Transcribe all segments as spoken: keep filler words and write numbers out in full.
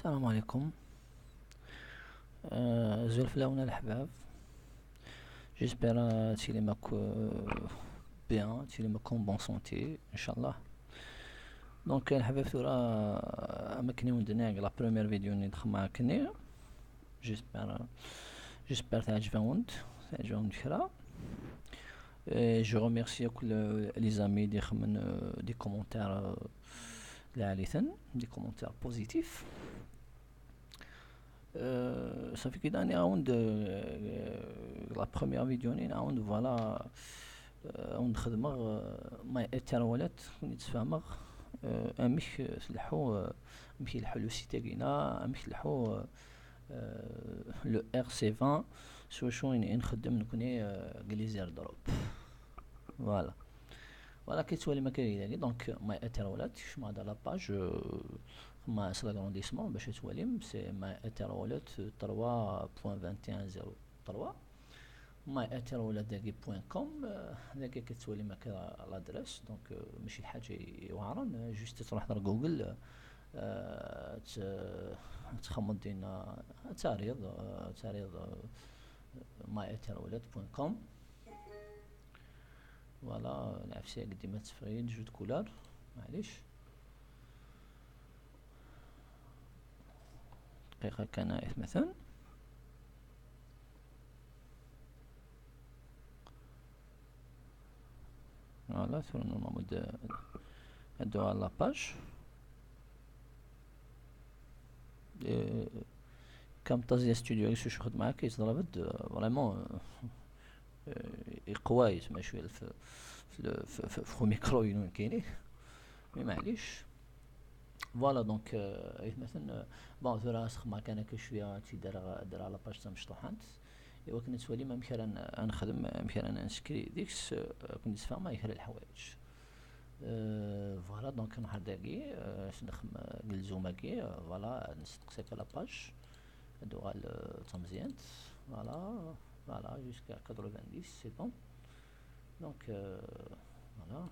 السلام عليكم. آه، أزول فلاون الأحباب. J'espère, آه، تيلي ماكو، آه، bien، تيلي ماكو en bonne santé إن شاء الله. Donc الحباب ثورة، آه، أما كني وندناك la première vidéo ني دخل معاك كني. J'espère, j'espère تعجبون، تعجبون كرا. آه، je remercie كل les amis دي خمن، آه، des commentaires، آه، لعليثن، des commentaires positifs. آه، صافي كي داني عاود، آه، la première vidéo ني عاود، voilà، آه، عاود خدمة، آه، my Ether wallet، كنت تفهمغ، آه، أمك تلحو، آه، أمك يلحو le site كينا، أمك تلحو، آه، آه، le R C vingt، سوا شو نخدم نكوني، آه، قليزير دروب. Voilà. Voilà كي تولي ما كاين داكي. Donc my Ether wallet، شما هذا la page، آه، ما c'est l'agrandissement باش تولي، c'est my Ether wallet trois point vingt et un zéro trois. My Ether wallet داكي point com، آه، داكي كتولي ما كاين l'adresse، donc، آه، ماشي حاجة يوعرن، آه، juste تروح دار جوجل، آه، ت-، تخمض دينا تعريض، آه، تعريض، آه، my Ether wallet point com. Voilà، العفسية قديمة تفريد جوج كولار، معليش. دقيقة كناية مثلا. Voilà، ثورة normalement د-، هادو على la page. إيه، كم تازيا ستوديو يسوش خد معاك يتضرب، آه، vraiment، آه، آه، يقوى يسمى شوية في، في، في، في، في ميكرو ينون كيني. Mais معليش. Voilà، donc، آه، إيه مثلا، آه، bon، ثورة أسخ ما كان كل شوية تيدار، دار على la page تاع مشطوحات. إوا كنا تسوالي ما مكان نخدم، ما مكان نسكري ديكس، آه، كنت فاهمة يكرا الحوايج. آه، voilà، donc نهار داكي، آه، سنخم، آه، قلزوماكي، آه، voilà، نستقسي في la page. هادو غا ال-، تمزيانت. Voilà، voilà، jusqu'à quatre-vingt-dix، c'est bon. Donc، آه، voilà.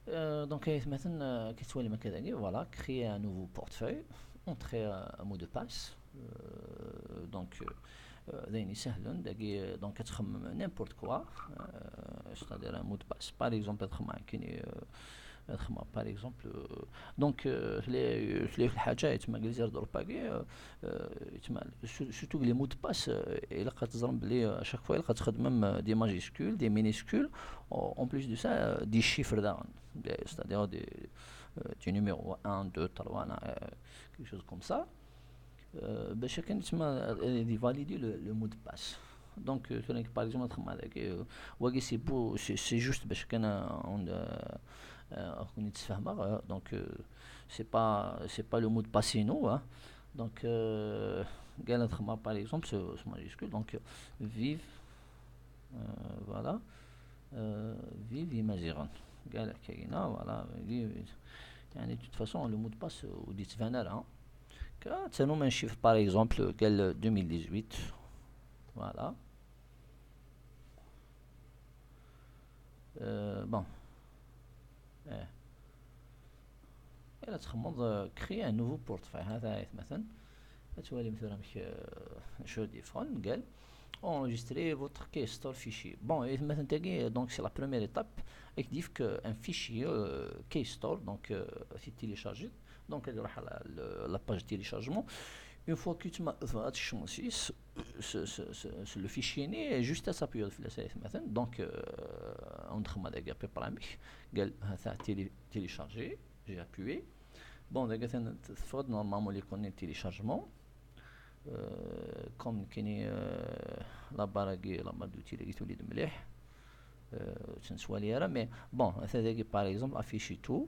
آه، donc، إيه مثلا، آه، كتولي ما كذا، voilà، créer un nouveau portefeuille، entrer un mot de passe. آه، donc، آه، داين يسهلون، داكي، donc، كتخمم n'importe quoi، آه، c'est-à-dire un mot de passe. Par exemple، تخمم كاين، آه، تخمم، par exemple، آه، donc، آه، تلي، تلي في الحاجة، تما قلت زير دروباكي، آه، آه، تما سو-، surtout les mots de passe، آه، إلا قد تزرم بلي، آه، chaque fois إلا قد تخدمم، آه، des majuscules، des minuscules، en plus de ça، آه، des chiffres داغن. C'est-à-dire des, euh, du numéro un, deux, trois, là, euh, quelque chose comme ça. Euh, باش كان تسمى، euh, de valider le, le mot de passe. Donc, euh, ثاني par exemple تخمم هذاك، euh, واقي c'est beau, c'est, c'est juste باش كان، euh, on, euh, euh, كون يتفهمها، euh, donc, euh, c'est pas, c'est pas le mot de passe, non, hein. Donc, euh, قال تخمم par exemple ce, ce majuscule, donc, euh, vive, euh, voilà. آه، vive Imaziɣen. كاع كاينة، voilà، vive. يعني، de toute façon، le mot de passe ودي تبان راه. كا تانو ما نشوف، par exemple، قال deux mille dix-huit. Voilà. آه، bon. آه. إلا تخمض، آه، créer un nouveau portefeuille. هذا مثلا. تولي مثلا مك-، آه، شو ديفون قال enregistrer votre Keystore fichier. Bon، إيه مثلا تاقي، donc c'est la première étape. راك ديفك un fichier, euh, Keystore, donc, euh, c'est téléchargé. Donc راح على ال-، la page téléchargement. Une fois que tu m'as, enfin, tu changes, ce, ce, ce, ce, le fichier ني juste à s'appuyer في الأساس مثلا. Donc, euh, on خدمة داك à peu près ميك. قال هذا télé-, téléchargé, j'ai appuyé. Bon, داك تفقد normalement les connexions téléchargement. آه، كوم كيني، آه، la barre كي، la barre d'outils اللي تولي مليح. آه، تنسوى لي راه، mais bon، هذا كي par exemple afficher tout.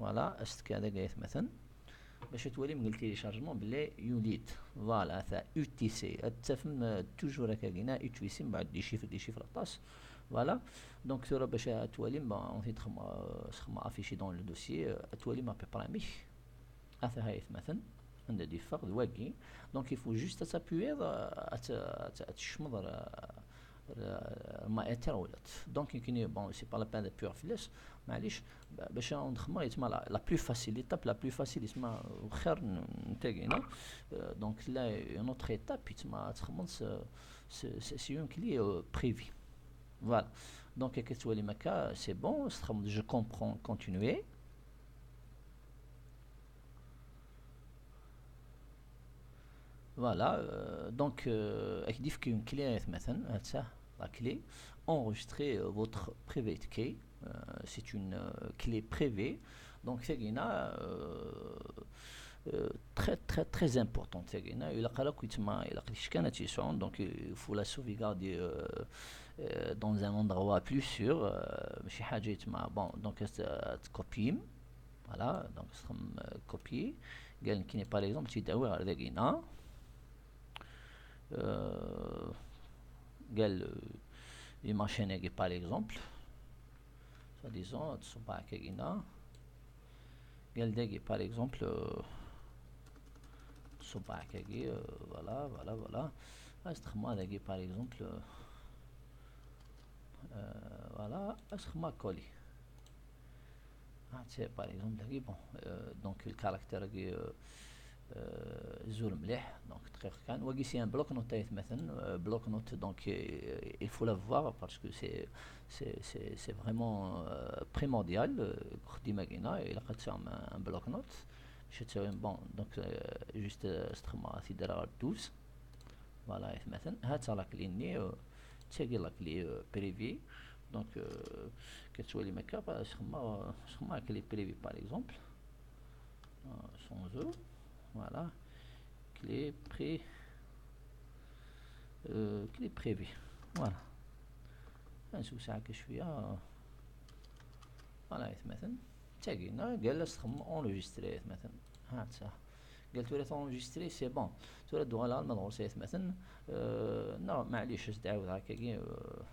Voilà، است كذا قايت مثلا. باش تولي من قلت téléchargement بلي يوليد. Voilà، هذا U T C. تفهم، آه، toujours هكا كينا U T C من بعد des chiffres، des chiffres طاس. Voilà. Donc ثورة باش تولي، ما، on تخم، آه، تخم afficher dans le dossier، آه، تولي ما بي براميش. هذا هاي مثلا عند دي فقد واقي. Donc il faut juste تابويض، آه، أت-، أت-، أتشمض، آه، ما اتر ولات. Donc يمكن، bon, c'est pas la peine de pur فلاس. معليش. باش نخمم يتما la, la plus facile, l'étape la plus facile يتما خير. نتاقينا. Donc là, une autre étape يتما تخمم c'est une clé privée. Voilà. Donc كتولي مكا c'est bon, تخمم je comprends, continuer. Voilà, euh, donc, euh, اكديف كاين clé مثلا هاتسا la clé. Enregistrer votre private key. Euh, c'est une euh, clé privée. Donc c'est une euh, euh, très très très importante. C'est une il a كانت يسعون. Donc il faut la sauvegarder euh, euh, dans un endroit plus sûr. Euh, شي حاجه يتما. Bon, donc euh, copier. Voilà, donc c'est comme euh, copier. قال كاين par exemple تيداوي غير داكينا. Euh, قال euh, les machines par exemple. Soi-disant تصبع كاينا. قال داكي par exemple euh, تصبع كاكي euh, voilà voilà voilà. استخدم داكي par exemple euh, euh, voilà. استخدم coller. هاتي par exemple داكي bon euh, donc le caractère كي euh, euh, زول مليح. Donc دقيق كان واقي c'est un bloc-notes مثلا euh, bloc-notes. Donc euh, il faut l'avoir parce que c'est c'est c'est c'est vraiment euh, primordial. Euh, خدي ماكينه الا قد تعمل un bloc-notes. Je te bon donc euh, juste euh, استخدم سي دراغ douze. Voilà مثلا هاتا la clé ني euh, تاكي la clé euh, privée. Donc euh, كتولي مكا سخما سخما clé privée par exemple. Euh, sans eux. Voilà. Clé pré euh, clé privée. Voilà. نسوسها هكا شويه. Voilà مثلا تاكينا قال لها تخم enregistrer مثلا. هاتا قالت له enregistrer c'est bon. تولد دوغا لا المدغوص مثلا. آه نا معليش تعاود هكاكي. آه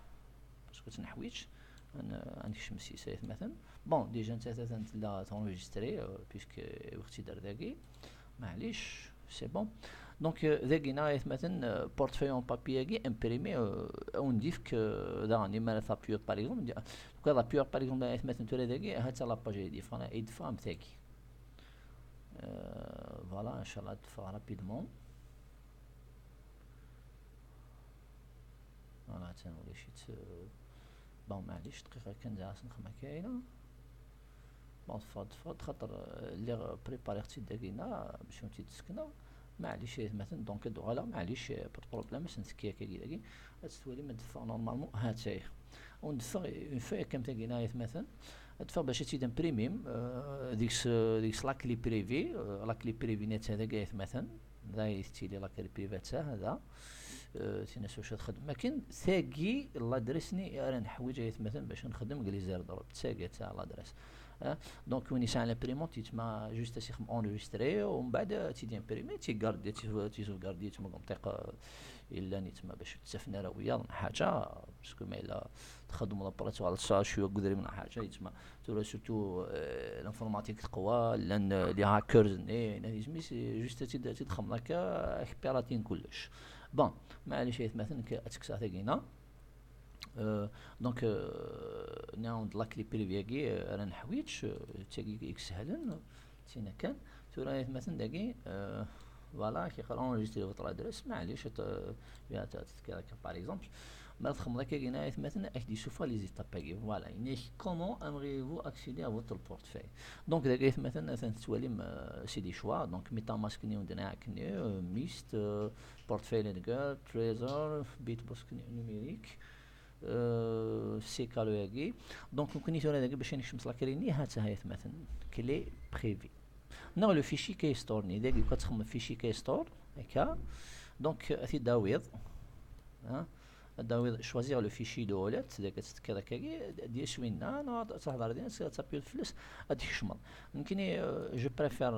parce que تنحويتش. انا عندك شمسيسه مثلا. Bon déjà انت ثلاثه لا تونجستري puisque وقتي دار داكي. معليش c'est bon. Donc داكينا مثلا portefeuille en papier كي imprimé. او نضيف ك داغني مال la pure par exemple. لو كان la pure par exemple مثلا تولى داكي هاتا la page يديف انا يدفع متاكي. Voilà ان شاء الله تدفع rapidement. Voilà تنولي شي ت- bon معليش دقيقه كان زعما نخمه كاينه. Bon تفض تفض خاطر اللي بريباري اختي داكينا باش انت تسكنه. معليش مثلا donc دوغا لا معليش pas de problème باش نسكيها كي داكي. تتولي ما تدفع normalement هاتاي. وندفع une fois كم تاكينا مثلا تدفع باش تيد imprimé ديك ديك la clé privée. La clé privée نيت هذاك مثلا لا يتيلي la clé privée تاع هذا. تينا سوش تخدم ما كان ثاقي l'adresse ني راه نحويج مثلا باش نخدم غليزير ضرب ثاقي تاع l'adresse. Donc وين يسعى l'imprimante يتما juste سيخم enregistrer ومن بعد تيدي imprimé تيغاردي تيسوفغاردي تما منطقه الا نيتما باش تسفنا راه ويا حاجه. Parce que ما الا تخدم لاباراتوار شويه قدري من حاجه يتما ترى surtout l'informatique تقوى لان les hackers ني يتمي juste تيد تيد خمنا كا كبيراتين كلش. Bon معليش مثلا كاتكسا ثاقينا. Donc نعاود la clé privée كي راه نحويتش تاكي يكسهلن تينا كان. ثورة مثلا داكي voilà كيقرا enregistrer votre adresse معليش. تذكر هكا par exemple. ما تخمم كاينه مثلا اش دي شوفها les étapes كي voilà يعني comment aimerez-vous accéder à votre portefeuille. Donc داكي مثلا مثلا توالي c'est des choix. Donc MetaMask ني وندنا كني Mist portefeuille Ledger Trezor Bitbox numérique. C'est cadeau ياكي. Donc ممكن يثورا داكي باش نكشم la clé ني هاتا هاي مثلا clé privée. نو le fichier كي store ني داكي كتخمم fichier كي store هكا. Donc اثي داويض ها داويض choisir le fichier de wallet داك تتكا داكا دي شوينا انا تهضر دي تابيو الفلوس. هادي الشمر يمكن je préfère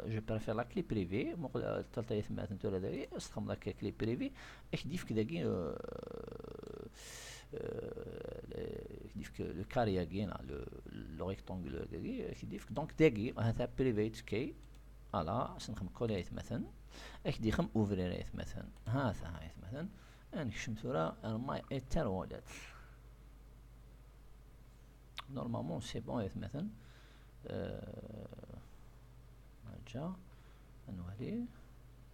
je préfère la clé privée. مقول الثالثه يثمات نتو هذا استخدم la clé privée. اش ديفك داكي ديفك le carré كاين le rectangle داكي اش ديفك donc داكي هذا private key. Voilà سنخم كوليت مثلا اش ديخم ouvrir مثلا هذا مثلا. Ad nekcem tura ar My Ether Wallet. Normalement c'est bon, aytmaten. Euh, Nerǧa ad nwali.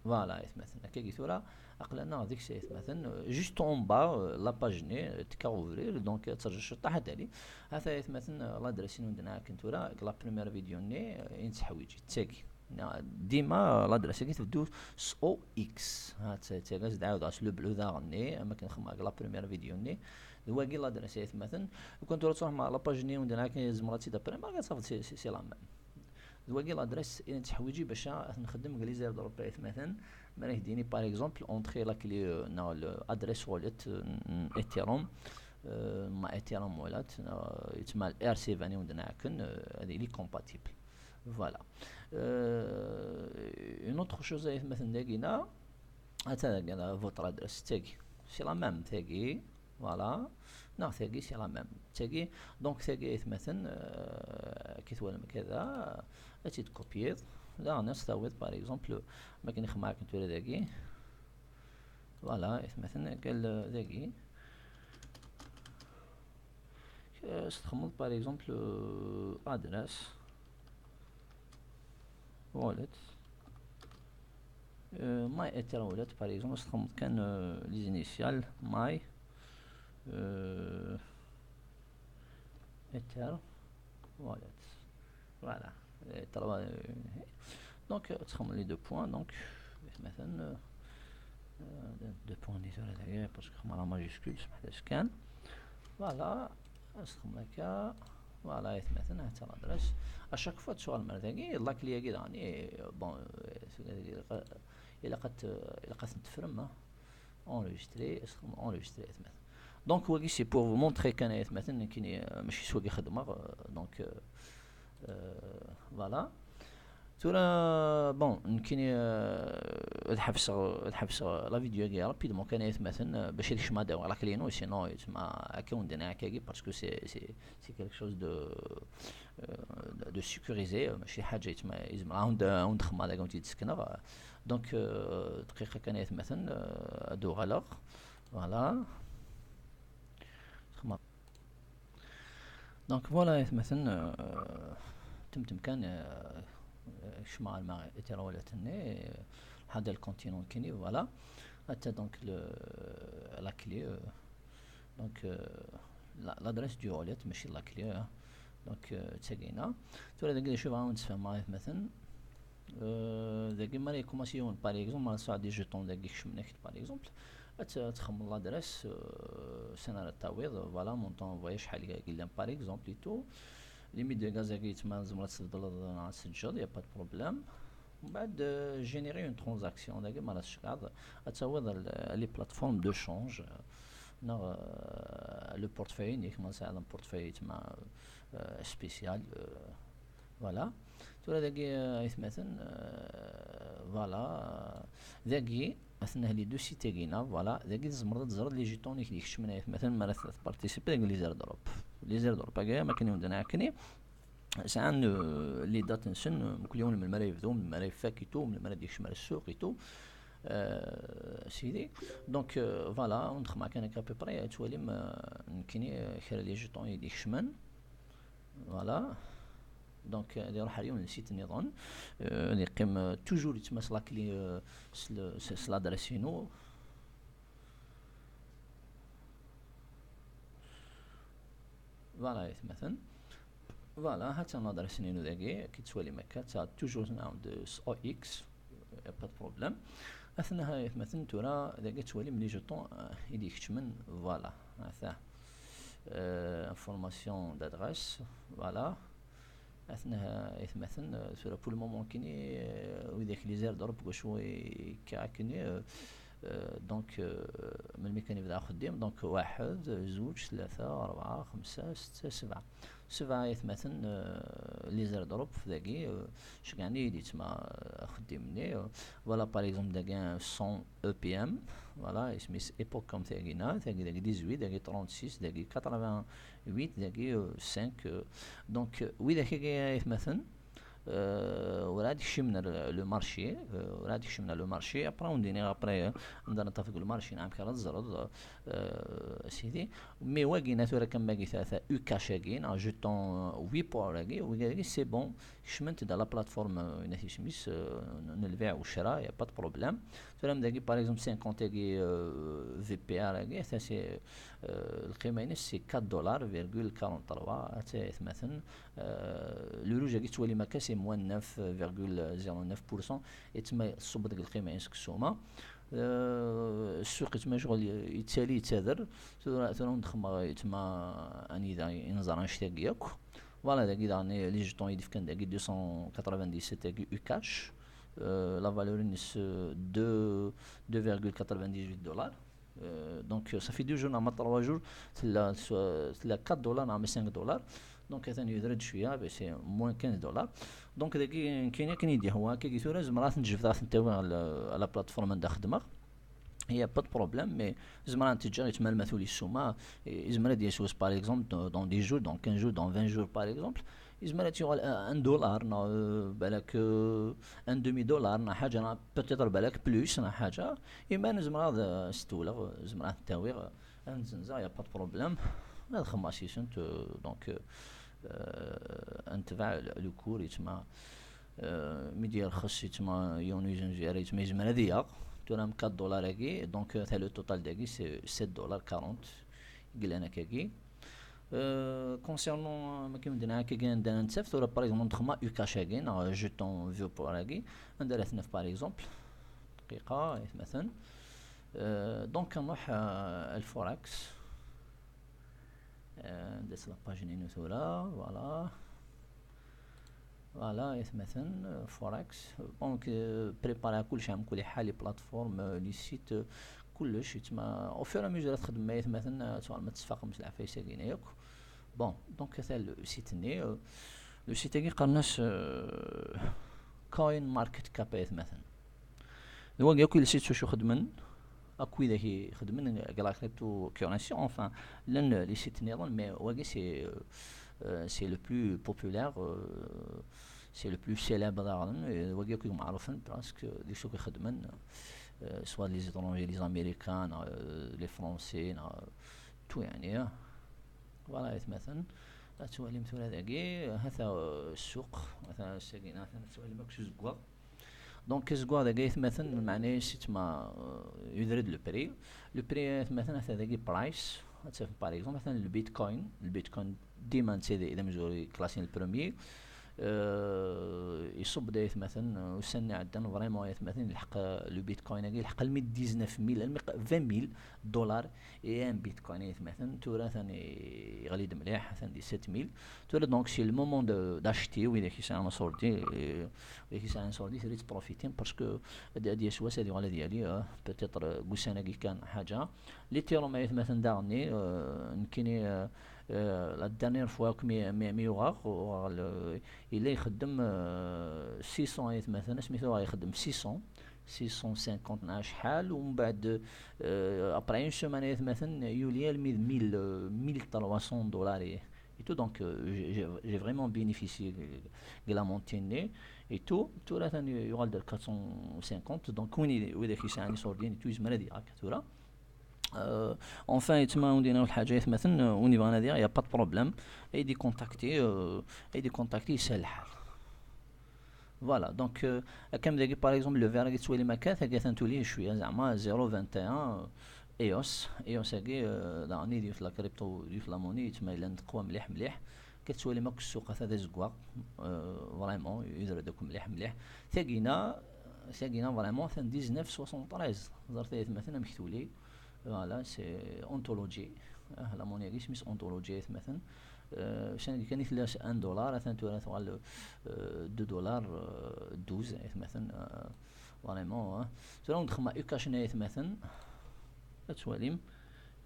Voilà, aytmaten. Akkagi tura, aql-aneɣ deg-s, aytmaten. Euh, juste en bas, euh, la page-nni, euh, tekka ubrid, donc, euh, ad terǧu ciṭṭaḥ ad d-tali. Ata, aytmaten, euh, l'adresse-inu d-nɛakken tura, deg la première vidéo-nni, euh, i netteḥwiǧ, d tagi. Neɣ dima l'adresse-agi tebdu s O X. Ha, d ta-, d tagi, ad ɛawdeɣ s le bleu daɣen-nni, am akken xedmeɣ deg la première vidéo-nni. D wagi l'adresse, aytmaten. Lukan tura tṛuḥem ɣer la page-nni, anda akken tzemreḍ ad tt-id-apprimeḍ, ad tafeḍ c'est, c'est, c'est la même. D wagi l'adresse i nettḥwiǧi bac ad nxeddem deg les airdrops, aytmaten. Mi ara k-d-yini, par exemple, entrée la clé, euh, neɣ l'adresse wallet, euh, n Ethereum, euh, My Ethereum Wallet, euh, yettmal R seven i wen-d-nɛakken, euh, ad yili compatible. Voilà. Euh, une autre chose, aytmaten, dagina, ata dagina, votre adresse, tagi. C'est la même, tagi. Voilà. Neɣ tagi, c'est la même. Tagi, donc tagi, aytmaten, euh, ki twalam kada, ad tt-id-copier. Daɣen ad s-tawiḍ, par exemple, ma akken i xedmeɣ akken tura dagi. Voilà, aytmaten, akken dagi. Euh, s txedmeḍ, par exemple, euh, adresse wallet. Euh, My Ether Wallet, par exemple, s txedmeḍ kan, euh, les initiales, My, euh, Ether Wallet. Voilà. Euh, trois, euh, donc, euh, تخمم les deux points, donc, مثلا, euh, euh, deux points, désolé, d'ailleurs, parce que خدمة la majuscule, سمح لي كان. Voilà. Ad txedmeḍ akka. Voilà, aytmaten, ha-tt-a l'adresse. À chaque fois, tuɣalem ar dagi, la clé-agi daɣen, eh, bon, eh, ilaq ad, ilaq ad ten-tefrem, ha. Enregistrer, ad txedmeḍ enregistrer, aytmaten. Donc, wagi, c'est pour vous montrer kan, aytmaten, nekkini, euh, mačči s wagi xeddmeɣ, euh, donc, euh, euh, voilà. Tura, bon, nekkini, euh, ad ḥebseɣ, ad ḥebseɣ la vidéo-agi rapidement kan, aytmaten, euh, bac ad kecmeɣ ad awiɣ la clé-inu, sinon, yettma akka wen-d-nniɣ akkagi, parce que c'est, c'est, c'est quelque chose de, euh, de, de sécurisé, euh, mačči ḥaǧa yettma, yezmer ad wen-d-, ad wen-d-xedmeɣ dagi, ad wen-tt-id-sekneɣ. Donc, euh, dqiqa kan, aytmaten, euh, ad uɣaleɣ. Voilà. Donc voilà, aytmaten, euh, temtem kan, euh, euh, kecmeɣ arma Ether Wallet-nni, euh, ḥader le continent kini, voilà. Ata donc le, la clé, euh, donc, euh, la, l'adresse du wallet, mačči la clé, hein. Donc, euh, d tagina. Tura dagi d acu bɣiɣ ad wen-d-sfehmeɣ, aytmaten. Euh, dagi, mi ara yekkumaṣi yiwen, par exemple, mi ara tesɛuḍ des jetons dagi kecmen-ak-d, par exemple, ad t-, ad txedmeḍ l'adresse, euh, s anwa ara t-tawiḍ, voilà, montant envoyé, acḥal i yellan, par exemple, et tout. Limite de gaz-agi, yettma tzemreḍ ad tbeddleḍ neɣ ad t-teǧǧeḍ, y a pas de problème. Mbeɛd, euh, générer une transaction, dagi, mi ara tceggɛeḍ, ad tawiḍ l-, les plateformes de change, euh, neɣ, euh, le portefeuille-inek, ma tesɛiḍ un portefeuille, yettma, euh, spécial, euh, Voilà. Tura dagi, euh, aytmaten, euh, voilà. Dagi, atnah les deux sites-agi-na, voilà. Dagi tzemreḍ ad teẓreḍ les jetons-ik d-ikecmen, aytmaten, mi ara tparticipiḍ deg les airdrops. Les airdrops-agi, am akken i wen-d-nniɣ akkenni, sɛan, euh, les dates-nsen, euh, mkul yiwen melmi ara yebdu, melmi ara ifak et tout, melmi ara d-ikcem ar ssuq et tout. Euh, sidi. Donc, euh, voilà, ad nexdem kan akka à peu près, ad twalim, euh, nekkini, euh, kra les jetons i d-ikecmen. Voilà. Donc, euh, ad iruḥ ar yiwen n site nniḍen. Euh, ad yeqqim, euh, toujours yettmas la clé, euh, s le-, s, s l'adresse-inu. Voilà, aytmaten. Voilà, ha-tt-an l'adresse-inu dagi, ki tettwalim akka, ta toujours nɛawed s O X, y a pas de problème. Atnah, aytmaten, tura dagi tettwalim les jetons, euh, i d-ikecmen, voilà, ata. Euh, information d'adresse, voilà. Atnah, aytmaten, euh, tura pour le moment kini, euh, widak les airdrops, wacu i akka kini, euh, euh, donc, euh, melmi kan yebda axeddim, donc, waḥed, zuǧ, tlata, rebɛa, xemsa, setta, sebɛa. Sebɛa, aytmaten, euh, les airdrops dagi, euh, ceggɛen-iyi-d yettma, euh, axeddim-nni, euh, voilà, par exemple, dagi, un cent E P M, voilà, isem-is Epoch comme tagina, tagi, dagi, dix-huit, dagi, trente-six, dagi, quatre-vingt-huit, dagi, euh, cinq, euh, donc, euh, widak-agi, aytmaten, euh, ur ad kecmen ar le marché, euh, ur ad kecmen ar le marché, après on dira après, euh, anda ara tafeḍ le marché, nɛam kra tzerḍ, euh, sidi. Mais wagi na tura kan magi ta, ta ucash agi, neɣ jeton, euh, huit points agi, wagi c'est bon, kecment-d à la plateforme, euh, n, euh, n lbiɛ u ccra, y a pas de problème. Tura am dagi, par exemple, cinquante agi, euh, V P R agi, ta c'est, euh, lqima-ines c'est quatre dollars virgule quarante-trois, ta aytmaten, euh, le rouge agi tettwalim akka c'est moins neuf virgule zéro neuf pour cent, yettma tṣubb deg lqima-ines deg ssuma. Euh, ssuq yettma ccɣel yettali yettader, tura, tura ur nxemmeɣ yettma anida i neẓra annect-agi akk. Voilà, dagi daɣen les jetons i d-fkan dagi deux cent quatre-vingt-dix-sept agi ucash. Euh, la valeur-ines, euh, deux, deux virgule quatre-vingt-dix-huit dollars. Euh, donc, euh, ça fait deux jours, neɣ trois jours, tella, tella quatre dollars, neɣ cinq dollars. Donc, atan yudra-d cwiya, ben, c'est moins quinze dollars. Donc, dagi, nekkini akken i d-yehwa, akka tura, zemreɣ ad ten-ǧebdeɣ, ad ten-awiɣ à la, à la plateforme anda xeddmeɣ. Il y a pas de problème, mais zemreɣ ad ten-ǧǧeɣ yettmal ma tuli ssuma, et zemreɣ ad d-yas wass, par exemple, dans, dans dix jours, dans quinze jours, dans vingt jours, par exemple, yezmer ad yuɣal, euh, un dollar, neɣ, euh, balak, euh, un demi dollar, neɣ ḥaǧa, neɣ peut-être balak plus, neɣ ḥaǧa. Imi nezmer ad, euh, stewleɣ, euh, zemreɣ ad t-awiɣ, euh, ad nzenzeɣ, y a pas de problème. Ad xemmeɣ sisent, euh, donc, euh, euh, ad netbeɛ le, le cours, yettma, euh, mi d-yerxes, yettma, yiwen uzenzu ara, yettma, yezmer ad yaɣ. Tura am quatre dollars-agi, donc, euh, le total dagi, c'est sept dollars quarante. Yellan akkagi. Euh, concernant, euh, ma kem-d-nniɣ akka, anda ara nettaf tura, par exemple, nexdem ucash-agi, neɣ jeton V P R-agi, anda ara t-naf, par exemple, دقيقة, aytmaten. Euh, donc, نروح, euh, le forex. Euh, anda-tt la page-nni tura, voilà. Voilà, aytmaten, euh, forex. Donc, euh, préparer كلش, على كل حال, les plateformes, euh, les sites, euh, كلش, yettma, au fur et à mesure ad txeddmem, aytmaten, euh, ad tuɣalem ad tesfaqem s lɛafayes-agi-nni akk. Bon, donc, ata le site-nni, euh, le site-agi qqaren-as, euh, CoinMarketCap, aytmaten. D wagi akk i le site s wacu xeddmen, akk widak i xeddmen deg la cryptocurrency, enfin, llan les sites nniḍen, mais wagi c'est, euh, euh, c'est le plus populaire, euh, c'est le plus célèbre daɣen, et wagi akk i meɛrufen, parce que d acu i xeddmen, euh, soit les étrangers, les Américains, euh, les Français, euh, tout, yeɛni, hein. Voilà, aytmaten. Ad twalim tura dagi, hata, euh, ssuq, hata sagi, hata ad twalim akk s uzeggaɣ. Donc, azeggaɣ dagi, aytmaten, lmeɛna-is yettma, euh, yudr-d le prix. Le prix, aytmaten, ata dagi price. Ad tafem, par exemple, atan le Bitcoin. Le Bitcoin, dima netta d, d amezwaru classé le premier. Euh, iṣubb-d, aytmaten, ussan-nni iɛeddan, vraiment, aytmaten, yelḥeq, euh, le Bitcoin-agi, yelḥeq almi dix-neuf mille, almi q-, vingt mille dollars. Et un Bitcoin, aytmaten, tura atan yeɣli-d mliḥ, atan di sept mille. Tura, donc, c'est le moment de, d'acheter, widak yesɛan aṣurdi, euh, widak yesɛan aṣurdi, trid tprofiti, parce que ad, ad yas wass ad yuɣal ad yali, euh, peut-être, euh, deg ussan-agi kan, ḥaǧa. L'Ethereum, aytmaten, daɣenni, euh, nekkini, euh, euh, la dernière fois akk mi, mi, mi uɣeɣ, uɣeɣ le, yella ixeddem, euh, six cents, aytmaten, asmi t-uɣeɣ ixeddem six cents, six cent cinquante neɣ acḥal, u mbeɛd, euh, après une semaine, aytmaten, yuli almi d mille, euh, mille trois cents dollars et, et tout. Donc, euh, j'ai, j'ai, j'ai vraiment bénéficié de, de la montée-nni et tout. Tura atan yuɣal-d ar quatre cent cinquante. Donc, win i, widak yesɛan iṣurdiyen et tout, yezmer ad yaɣ akka tura. Euh, enfin, yettma, ur d-yenna lḥaǧa, aytmaten, euh, win yebɣan ad yaɣ, y a pas de problème. Ad yi-d-ikontakti, euh, ad yi-d-ikontakti, yeshel lḥal. Voilà, donc, euh, akka am dagi, par exemple, le vert-agi tettwalim akka, tagi atan tuli cwiya, zeɛma zéro vingt et un, euh, E O S. E O S-agi, euh, daɣen d yiwet la crypto, d yiwet la monnaie, yettma yellan teqwa mliḥ, mliḥ. Akka tettwalim akk ssuq, ata d azeggaɣ, euh, vraiment, yudr-d akk mliḥ, mliḥ. Tagina, tagina, vraiment, atan dix-neuf soixante-treize. Ẓret ay atmaten amek tuli. Voilà, c'est Ontology. Ah, la monnaie-agi isem-is Ontology, ay atmaten. Euh, ussan-agi kan i tella s un dollar, atan tura tuɣal, euh, deux dollars, euh, douze, ay atmaten. Euh, vraiment, hein. Tura ur nxeddem ucash-nni, ay atmaten. Ad twalim.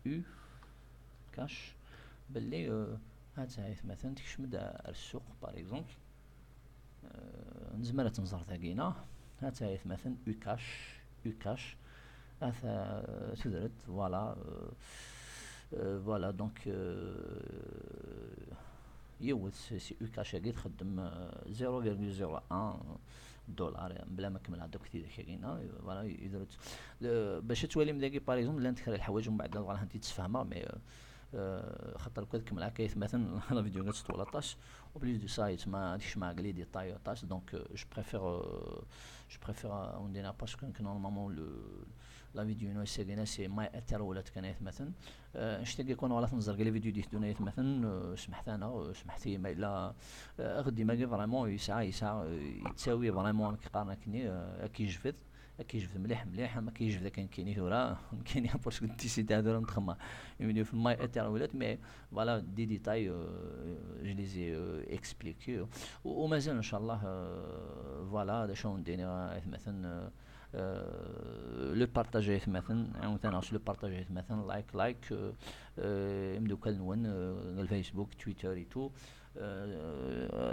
Ucash. Belli, euh, ha-tt-a, ay atmaten, tekcem-d ar ssuq, par exemple. Euh, nezmer ad tt-nẓer dagina. Ha-tt-a, ay atmaten, ucash, ucash. Ata, euh, tudert, voilà, euh, euh, voilà, donc, euh, yiwet, c'est, c'est ucash-agi txeddem, euh, zéro virgule zéro un, دولار، بلا ما كملها دوك تيدك كاينه. Voilà, يدرو ت- آه، باش تولي من داكي par exemple لان تكري الحوايج ومن بعد لا، voilà, انت تسفهمها mais آه، خاطر كنت كمل هكا يتمثل la vidéo كتطول طاش. Au plus de ça يتما هادشي ما قلي دي طاي طاش. Donc je préfère je préfère on dirait parce que normalement le la vidéo نو سيغينا c'est ما اتر ولا تكنيت مثلا. آه، نشتاق يكون ولا تنزر قال فيديو ديت دونيت مثلا. آه، سمحت انا، آه، سمحتي ما الا آه، غدي ما vraiment يسعى يسعى آه، يتساوي vraiment كي قارنا كني آه، كي جفت كي جفت مليح مليح ما كي جفت كان كيني ثورا كيني parce que décidé هذا نتخمى. يمديو في ماي اتر ولات mais voilà des détails je les ai expliqués. ومازال ان شاء الله voilà هذا شو ندير مثلا. Le partage مثلا عاود انا le partage مثلا لايك لايك يمدوكال نون الفيسبوك تويتر اي تو.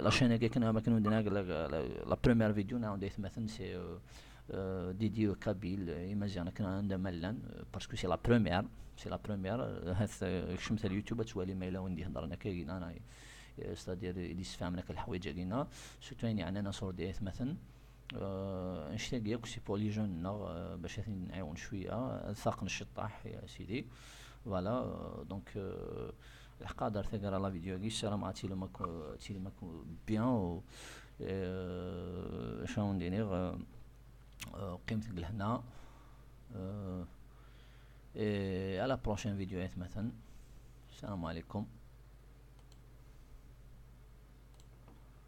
La chaîne هكا كنا ما كنا ندير la première vidéo نعاود مثلا c'est dédié au kabyle. Imagine كنا عندنا ملان parce que c'est la première c'est la première هاث كشمت اليوتيوب توالي ما الا وين دي هضرنا كاين انا c'est-à-dire اللي استفهمنا كالحوايج كاينه surtout يعني عندنا صور ديال مثلا. آه، نشتاق ياك c'est pour les jeunes نغ آه، باش نعاون شويه الثاق الشطاح يا سيدي. Voilà donc الحق دار ثقرا la vidéo كي السلام عاتي لما تي لما bien و آه، شنو ندير آه، آه، قيمتك لهنا. آه، إيه، على prochaine vidéo مثلا. السلام عليكم.